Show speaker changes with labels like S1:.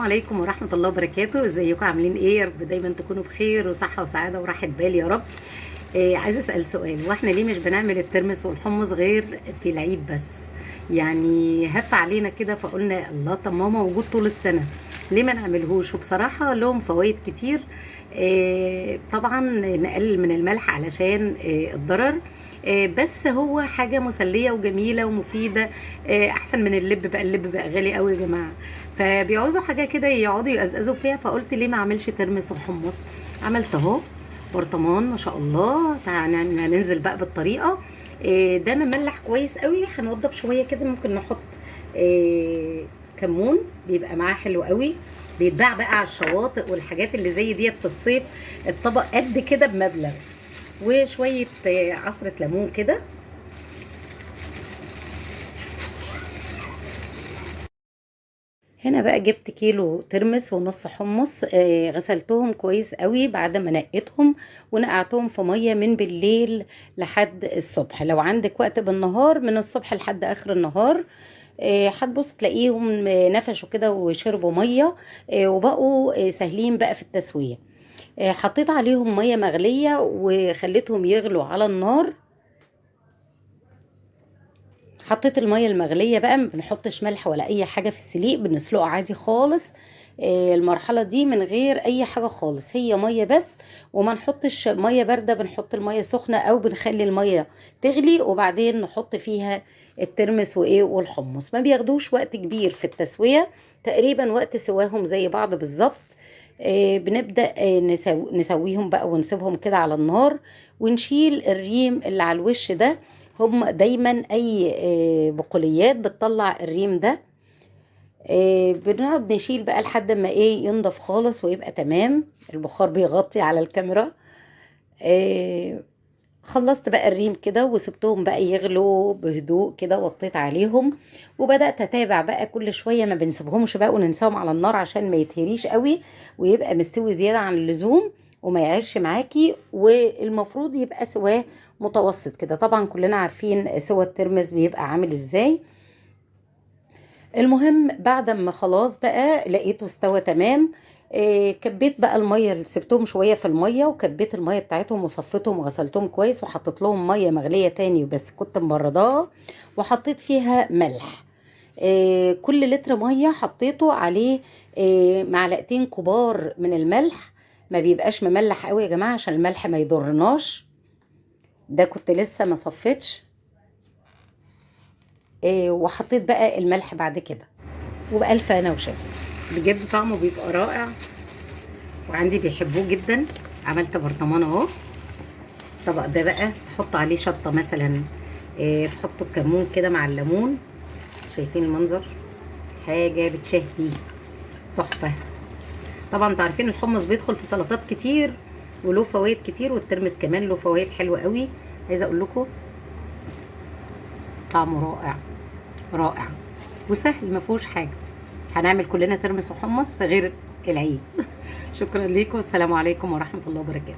S1: عليكم ورحمة الله وبركاته. ازيكم عاملين ايه؟ يا رب دايما تكونوا بخير وصحة وسعادة وراحة بال يا رب. عايزة اسأل سؤال، واحنا ليه مش بنعمل الترمس والحمص غير في العيد بس؟ يعني هف علينا كده فقلنا الله، طب ما هو موجود طول السنة، ليه ما نعملهوش؟ وبصراحة لهم فوائد كتير. طبعا نقلل من الملح علشان الضرر، بس هو حاجة مسلية وجميلة ومفيدة، احسن من اللب. بقى اللب بقى غالي قوي يا جماعة، فبيعوزوا حاجة كده يقعدوا يقزقزوا فيها، فقلت ليه ما اعملش ترمس وحمص. عملت اهو برطمان ما شاء الله. تعالى ننزل بقى بالطريقة. ده مملح كويس قوي، هنوضب شوية كده، ممكن نحط كمون، بيبقى معاه حلو قوي. بيتباع بقى على الشواطئ والحاجات اللي زي ديت في الصيف، الطبق قد كده بمبلغ. وشوية عصرة ليمون كده. هنا بقى جبت كيلو ترمس ونص حمص، غسلتهم كويس قوي بعد ما نقيتهم ونقعتهم في مية من بالليل لحد الصبح. لو عندك وقت بالنهار، من الصبح لحد اخر النهار، هتبص تلاقيهم نفشوا كده وشربوا مية، وبقوا سهلين بقى في التسوية. حطيت عليهم مية مغليه وخليتهم يغلوا على النار. حطيت المية المغليه بقى، ما بنحطش ملح ولا اي حاجة في السليق، بنسلقه عادي خالص. المرحلة دي من غير اي حاجة خالص، هي مية بس، وما نحطش مية باردة، بنحط المية سخنة او بنخلي المية تغلي وبعدين نحط فيها الترمس والحمص. ما بياخدوش وقت كبير في التسوية، تقريبا وقت سواهم زي بعض بالظبط. بنبدا نسويهم بقى ونسيبهم كده على النار، ونشيل الريم اللي على الوش ده. هم دايما اي بقوليات بتطلع الريم ده. بنقعد نشيل بقى لحد ما ينضف خالص ويبقى تمام. البخار بيغطي على الكاميرا. خلصت بقى الريم كده وسبتهم بقى يغلوا بهدوء كده، وطيت عليهم وبدأت اتابع بقى كل شوية. ما بنسيبهمش بقى وننساهم على النار عشان ما يتهريش قوي ويبقى مستوي زيادة عن اللزوم وما يعيش معاكي، والمفروض يبقى سواه متوسط كده. طبعا كلنا عارفين سوى الترمس بيبقى عامل ازاي. المهم بعد ما خلاص بقى لقيته استوى تمام، كبيت بقى المية اللي سبتهم شوية في المية، وكبيت المية بتاعتهم وصفيتهم وغسلتهم كويس، وحطيت لهم مية مغليه تاني بس كنت مبرداها، وحطيت فيها ملح. كل لتر مية حطيته عليه معلقتين كبار من الملح. ما بيبقاش مملح قوي يا جماعة عشان الملح ما يضرناش، ده كنت لسه ما صفيتش. وحطيت بقى الملح بعد كده، وبألف هنا وشفا. بجد طعمه بيبقى رائع وعندي بيحبوه جدا. عملت برطمان اهو. الطبق ده بقى تحط عليه شطه مثلا، تحطه بكمون كده مع الليمون. شايفين المنظر؟ حاجة بتشهي، تحفة. طبعا انتوا عارفين الحمص بيدخل في سلطات كتير وله فوائد كتير، والترمس كمان له فوائد حلوة قوي. عايزه اقول لكم طعمه رائع رائع وسهل، ما فيهوش حاجة. هنعمل كلنا ترمس وحمص في غير العيد. شكرا ليكم، والسلام عليكم ورحمة الله وبركاته.